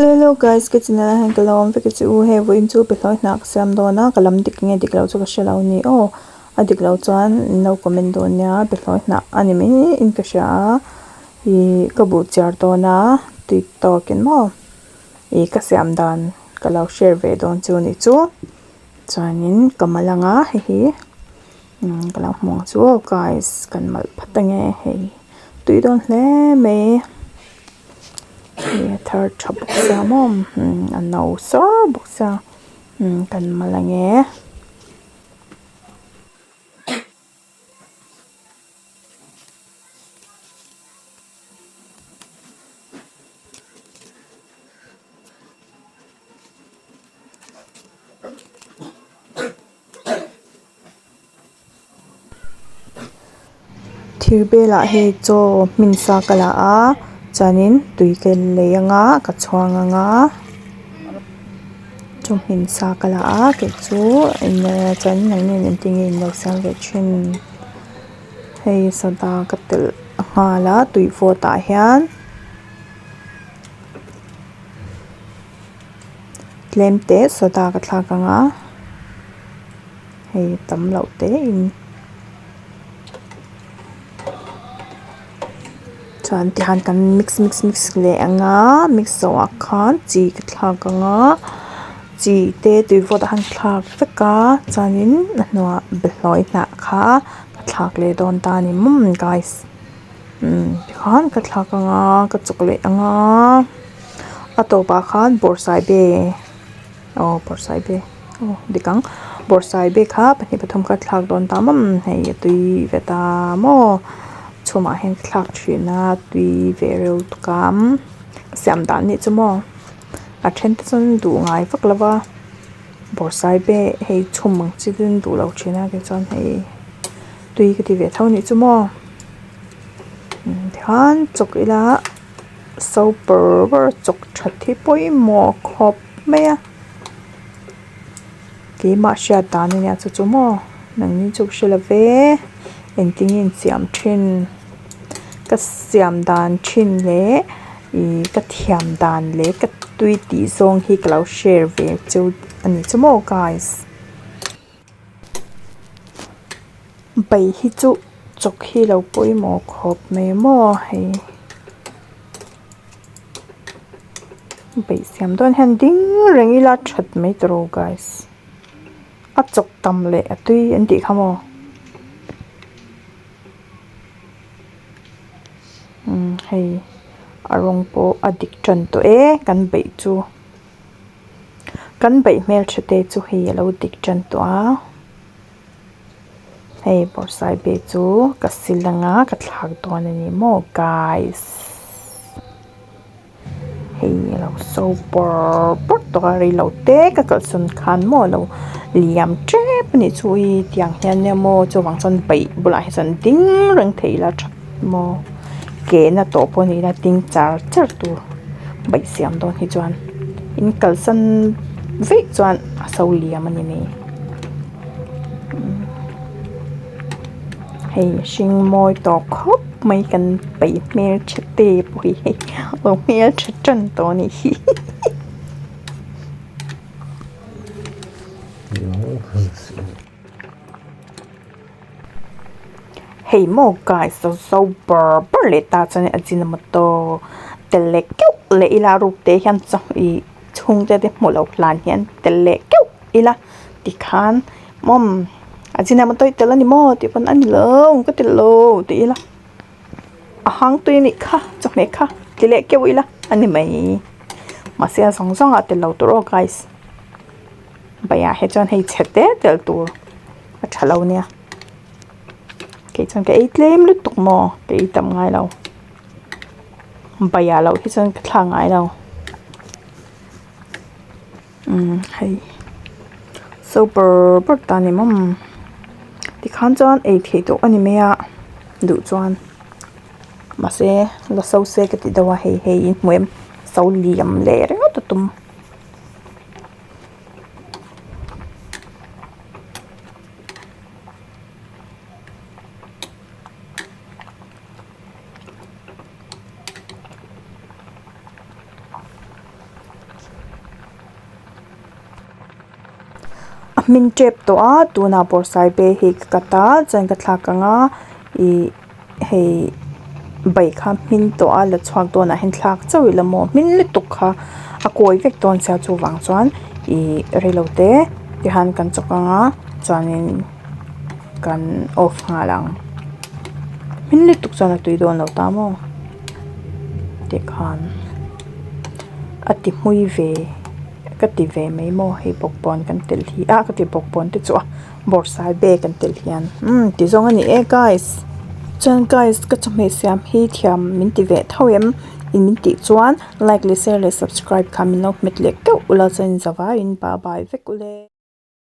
Hello hello guys ka channel ah hian ka lo awm vek a che u hei vawiin chu behlawi hnah ka siam dawn a ka lam dik nge dik lo chu ka hre lo a ni aw a dik lo chuan in lo comment dawn nia behlawi hnah a ni mai in ka hria a ih ka buh chiar dawn a tui tawkin maw ih ka siam dan ka lo share ve dawn chu a nih chu chuanin ka mal anga hei hi umm ka lo hmu ang chu aw guys kan mal phat ange hei tui dawn hle mai. Hei a thar tha bawk sia maw a no sawr bawk sia kan mal ange. Thir belah hei chaw hmin sa ka la a chuanin tui ka lei anga ka chhuang anga chaw hmin sa ka la a kei chu chuanin nangni engtin nge inlo siam ve thin hei soda ka telh nghal a tui vawt ah hian. Tlem te soda ka thlak ang a hei tam loh te in chuan tikhan kan mix mix mix leh ang a mix zawh ah khan chi ka thlak ang a chi te tui vawt ah khan ka thlak vek a chuanin a hnuah behlawi hnah kha ka thlak leh dawn ta a ni mawm guys umm tikhan ka thlak ang a ka chawk leh ang a. A tawpah khan bawrhsaibe aw bawrhsaibe aw dik ang bawrhsaibe kha pahnih pathum kha thlak dawn ta mawm hei a tui ve ta maw chhumah hian ka thlak thin a tui ve reuh tuk a siam dan nih chu maw a then te chuan duh ngai vak lo va bawrhsaibe hei chhum ang chi te duh lo thin a kei chuan hei tui ka ti ve tho nih chu maw tikhan chawk ila. So ber ber chawk that hi pawimawh khawp mai a keimah hriat dan ania chu chu maw nangni chu ka hre lo ve engtin nge in siam thin ka siam dan thin leh ih ka thiam dan leh ka tui tih zawng hi ka lo share ve cheu a ni chu maw guys. Bai hi chu chawk hi lo pawimawh khawp mai maw hei bai siam dawn hian ding reng ila that mai tawh rawh guys a chawk tam leh a tui an tih kha maw umm hei a rawng pawh a dik tan tawh e kan beih chu. Kan beih hmeltha te chu hei a lo dik tan tawh a hei bawrhsaibe chu ka sil anga ka thlak dawn a ni maw guys hei a lo so bawrh bawrh tawh a rei lo te ka kalhsawn khan maw a lo liam tep a nih chu ui tiang hian nia maw chuvang chuan beih bulah hi chuan ding reng thei ila tha maw ke na tawh pawh ni ila ding char char tur beih siam dawn hi chuan in kalsan veih chuan a so liam a ni mai hei hring mawi tawh khawp mai kan peih hmeltha te pawh hi hei lo hmeltha tan tawh a nih hi. Hei maw guys a zo ber ber leh ta chuan ajinomoto tel leh keuh leh ila ruk te hian chaw ih chhungte te hmuh loh hlan hian tel leh keuh ila tikhan mawm ajinomoto i tel a ni maw tih pawn a ni lo ka ti lo ti ila a hang tui a nih kha chawhmeh kha ti leh keuh ila a ni mai mahse a zawng zawng ah tel lo tur aw guys baiah hi chuan hei chhe te tel tur a tha lo nia kei chuan ka ei tlem lutuk maw ka ei tam ngai lo baiah loh hi chuan ka thla ngai lo umm hei so ber ber ta ni mawm tikhan chuan ei theih tawh a ni mai a duh chuan mahse la so se ka ti deuh a hei hei in hmu em so liam leh ringawt a tum. hmin tep tawh a tunah bawrhsaiabe hi ka cut a chuan ka thlak anga ihh hei bai kha hmin tawh a la chhuak dawnah hian thlak chauh ila maw hmin lutuk kha a kawi vek dawn sia chuvang chuan ihh reilote tihian kan chawk anga chuanin kan off nghal ang hmin lutuk chuan a tui dawn lo ta maw tikhan a ti hmui ve ka ti ve mai maw hei bawkbawn kan telh hi a ka ti bawkbawn te chu a bawrhsaiabe kan telh hian umm ti zawng a ni e guys chuan guys ka chawhmeh siam hi thiam min ti ve tho em in min tih chuan like leh share leh subscribe kha min lo hmet leh keuh ula chuan in zavaiin bye bye vek ule.